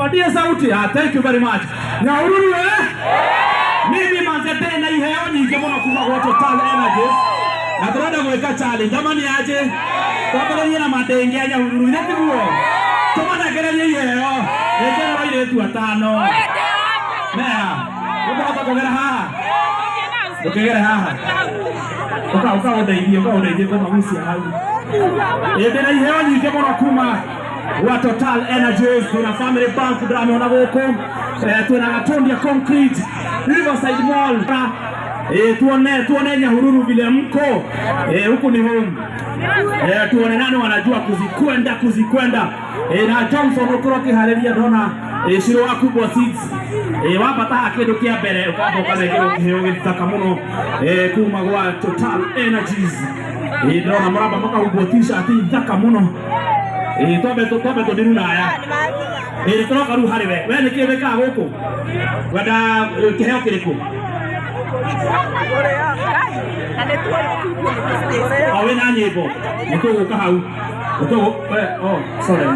Patia sauti. Ah, thank you very much. Nyahururu eh? Mimi manze tena iheo nyingĩ mũno kuma gwa Total Energies. Na tũrenda gwĩka challenge. Jamani aje? Twambĩrĩrie na mandenge a Nyahururu. Githĩ tiguo? Tũmanengererie iheo. Rĩngĩ airĩtu atano. Meha. Ũkũhota kũgera haha? Ndũkĩgere haha. Ũka ũka ũndeithie, ũka ũndeithie kũmagucia hau. Ĩ ndĩna iheo nyingĩ mũno kuma gwa Total Energies, twĩna Family Bank ndĩramĩona gũkũ, twĩna Gatundia Concrete, Riverside Mall. Tuone tuone Nyahururu vile mko. Huku ni home. Tuone nani wanajua kuzikwenda kuzikwenda. Na Johnson ũkorwo ũkĩharĩria ndona Shiro wa Kubwa Seeds. Wambata haha kĩndũ kĩa mbere ũkamba ũkanengerwo kĩheo gĩthaka mũno kuma gwa Total Energies. Ndĩrona mũramba mũkahumbwo t-shirt thaka mũno. Twambe twambe tũthiru naya. Tũroka rĩu harĩ we. We nĩkĩ wĩkaga gũkũ? Wenda kĩheo kĩrĩkũ? O wĩna nyĩmbo. Nĩtũgũka hau. Nĩtũgũ we oh sorry. Ĩĩ.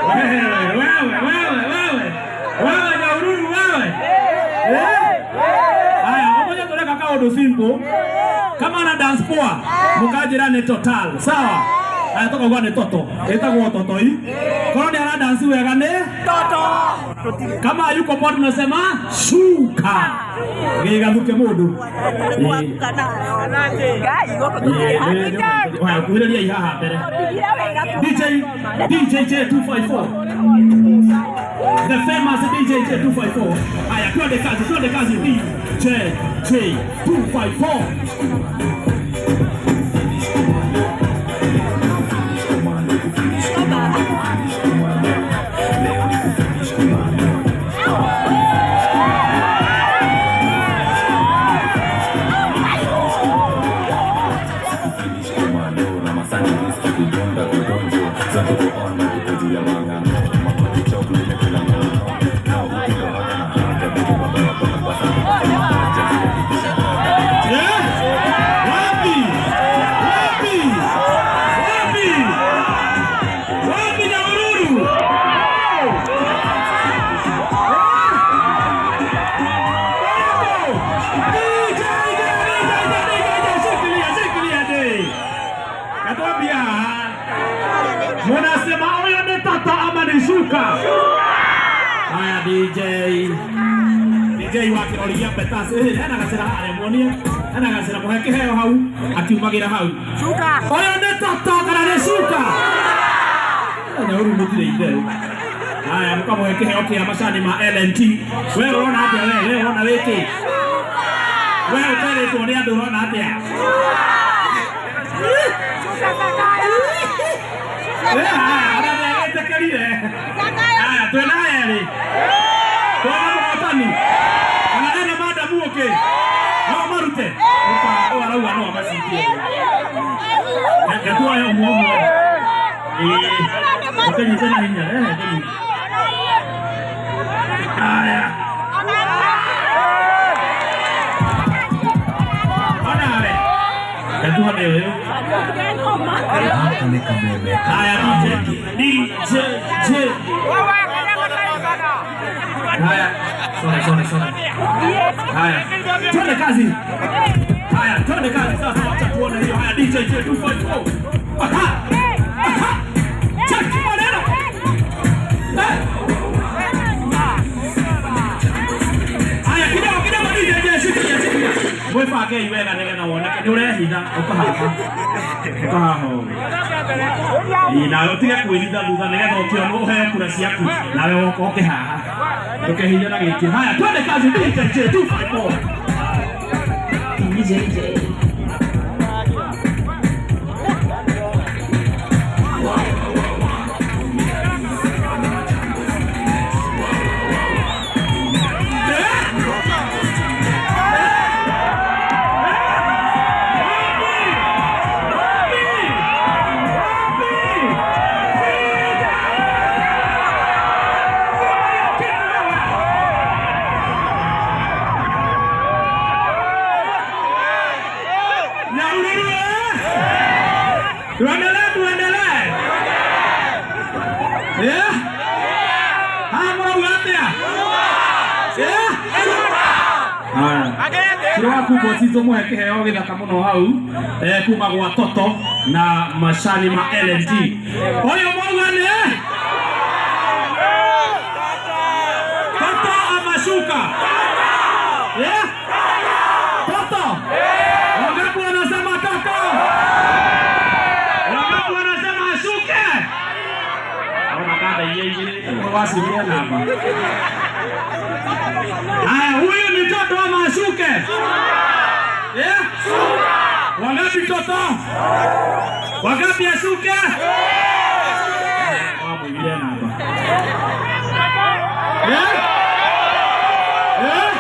Wewe wewe wewe wewe. Wewe Nyahururu wewe. Eh? Haya, ngoja tureka kaũndũ simple. Kama na dance poa, mũkanjĩra nĩ Total. Sawa? Haya tũkauga nĩ Toto. Ĩtagwo Totoi. Korwo nĩ ara dance wega nĩ Toto. Kama yuko poa tunasema shuka. Gĩgathuke mũndũ. Haya, kuhĩrĩriai haha mbere. DJ DJ J254. The famous DJ J254. Haya, twende kazi DJ J254. Eh? Wapi? Wapi? Wapi? Wapi Nyahururu? DJ, DJ, DJ, shikilia, shikilia, DJ. Natuambia munasema huyo ni Toto ama ni shuka? Haya DJ. DJ wa kĩrori gĩa Petas hena gacĩra harĩa muonie, hena gacĩra mũhe kĩheo hau akiumagĩra hau. Shuka. Ũyũ nĩ Toto kana nĩ shuka? Nyahururu mũtirĩ itherũ. Haya mũkamũhe kĩheo kĩa macani ma L&T. We ũrona atĩa we? We ũrona wĩkĩ? We ũterĩtwo nĩ andũ ũrona atĩa? Haya, ona nĩetĩkĩrire. Haya, twĩna erĩ. Twĩna mũhotani. Kana ena madamu ũkĩ? No marute. Ũka, ũyũ arauga no amacikie. Reke tuoe ũmwe ũmwe. Ĩĩ. Ũkĩnyite na hinya. Kĩnyite. Haya. Onawe. Reke tuone ũyũ. Haka nĩ kameme. Haya DJ DJ J. Haya. Sorry, sorry, sorry. Haya. Twende kazi. Haya, twende kazi sasa, wacha tuone hiyo. Haya DJ J254. Aha. Aha. Cheki maneno. Eh. Haya kidogo kidogo DJ J, shikilia shikilia. Mwĩbangei wega nĩgetha woneke nĩ ũrehitha ũka haha. Ũka haha ũũ. Ĩĩ, nawe ũtige kwĩhitha thutha nĩgetha ũkĩonwo ũheo kura ciaku nawe woka ũke haha ndũkehithe na gĩkĩ. Haya twende kazi DJ J254. DJ J. Atia? Eh? Haya. Ciro waku bosi tumuhe kiheo githaka muno hau kuma gwa Toto na macani ma LNT. Uyu mwauga ni Toto ama shuka? Eh? Toto. Wangapi wanasema Toto? Wangapi wanasema ashuke? Naona kanda yeye waciria namba. Haya, huyu ni Toto ama ashuke? Eh? Wangapi Toto? Wangapi ashuke? Wamwingilia namba. Eh? Eh?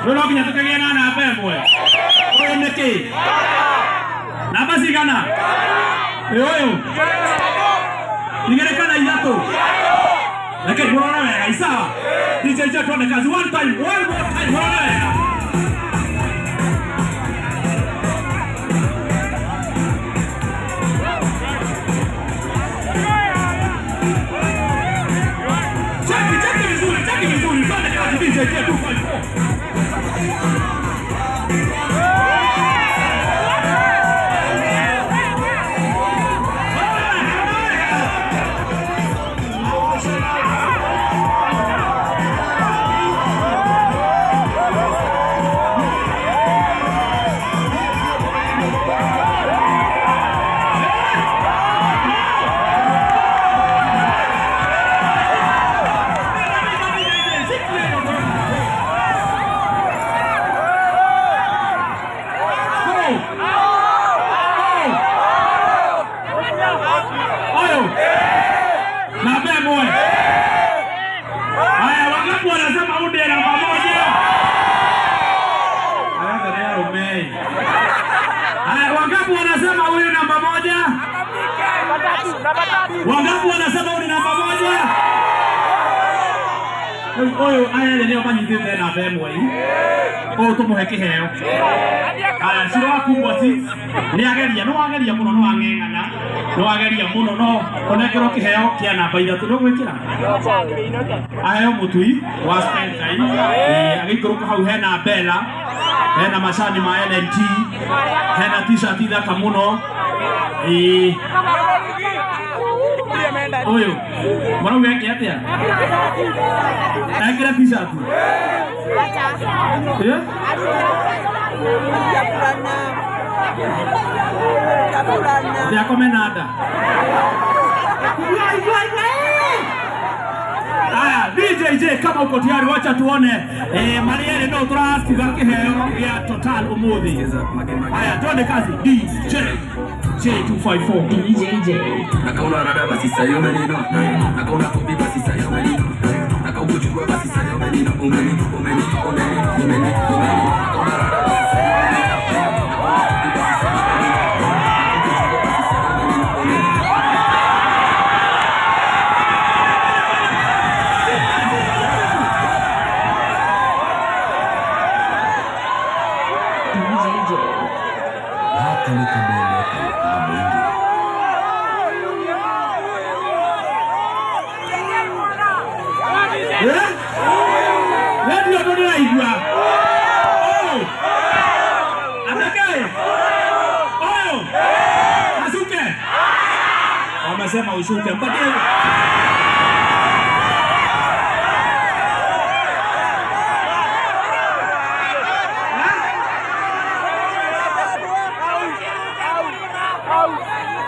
Rĩu no nginya tũkĩgĩe na namba ĩmwe. Ũyũ nĩ kĩ? Namba cigana? Ĩ ũyũ? Igĩrĩ kana ithatũ? Reke mũrore wega, isawa. DJ J tuone kazi one time, one more time, mũrore wega. Cheki, cheki vizuri, cheki vizuri. Tuone kazi DJ J 254. Oyo. Namba ĩmwe. Haya, wangapi wanasema ude namba moja? Haya, ndio arũme. Haya, wangapi wanasema huyu namba moja? Wangapi wanasema huyu ni namba moja? Ũyũ aya erĩ nĩo manyitĩte namba ĩmwe. Ũyũ tũmũhe kĩheo. Haya, Ciro waku Bosi nĩ ageria, nĩ wageria mũno, nĩ wang'eng'ana, nĩ wageria mũno, no ũnengerwo kĩheo kĩa namba ithatũ, ndũgwĩkĩra? Aheo mũtui wa Spencer. Agĩikũrũka hau hena Bella, hena macani ma LNT, hena t-shirt thaka mũno. Ũyũ mũrauga eke atĩa? Ekĩre t-shirt? Eh? Atĩ akome na nda. Haya, DJ J, kama uko tayari wacha tuone marĩa erĩ no tũrakiuga kĩheo gĩa Total ũmũthĩ. Haya, tuone kazi DJ J254. DJ J. Nakaona rada basi sayo menino. Nakaona fupi basi sayo menino. Nakaukuchukua basi sayo menino. Umeni, umeni, umeni, umeni, umeni. Nakaona rada basi sayo menino. Nakaona fupi basi sayo menino. Nakaukuchukua basi sayo menino. Umeni. DJ J. Gaka nĩ kameme ka mũingĩ. Eh? Radio ndo ndĩraigua. Ũyũ. Atake. Ũyũ. Ashuke. Wamesema ushuke. Mpatie.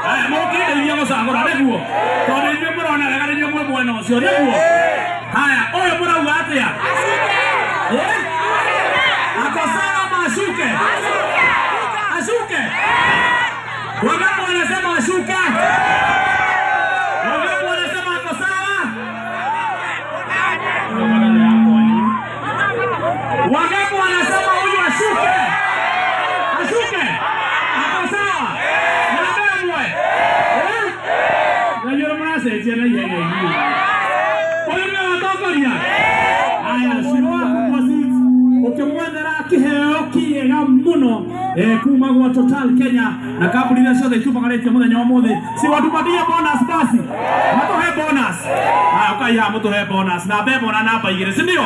Haya, mũkĩndeithia gũcagũra nĩguo, tondũ inyuĩ mũrona wega nĩ inyuĩ mwĩ mwena ũcio nĩguo. Haya, ũyũ mũrauga atĩa? Eh? Ako sawa ama ashuke? Ashuke. Wangapi wanasema ashuke? Wangapi wanasema ako sawa? Wangapi wanasema huyu ashuke? Ashuke. Ako sawa? Namba ĩmwe. Eh? Najua mũracenjia na ihenya inyuĩ. Ũyũ nĩwe watongoria? Haya, Ciro waku Bosi, ũkĩmwethera kiheo kiega muno kuma gwa Total Kenya na kambuni iria ciothe itumagarĩtie mũthenya wa ũmũthĩ. Si watupatie bonus basi, matuhe bonus. Haya, ukai haha mutuhe bonus na mbembo na namba igĩrĩ, si ndio?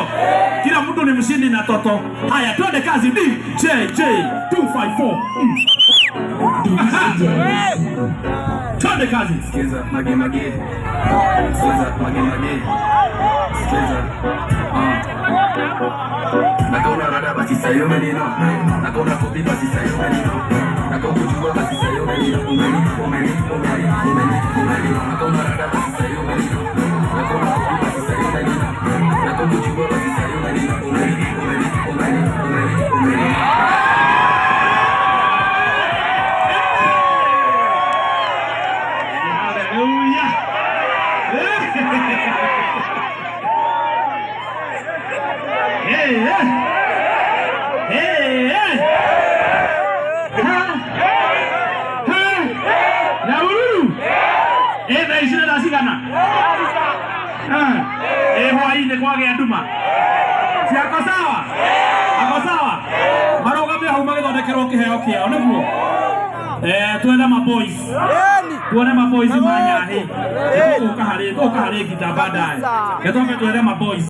Kila mtu ni mshindi na toto. Haya, twende kazi. DJJ 254. Twende kazi. Sikiza mage mage. Sikiza mage mage. Sikiza. Nakaona rada basi sayo menino. Nakaona kopi basi sayo menino. Nakaona kujua basi sayo menino. Umeni umeni umeni umeni umeni. Nakaona rada basi sayo menino. Nakaona kopi basi sayo menino. Nakaona kujua basi sayo menino. Umeni umeni umeni umeni umeni. Hallelujah. Hey, hey. Hey, hey. Ha. Ha. Nyahururu. Thaa ici nĩ thaa cigana? Hwaĩ-inĩ kwagĩa nduma. Si ako sawa? Ako sawa? Marũgame hau magĩthondekerwo kĩheo kĩao nĩguo. Twethe ma boys. Tuone ma boys ma nyahi. Tũgũka harĩ ngita baadaye. Reke twambe twethe ma boys.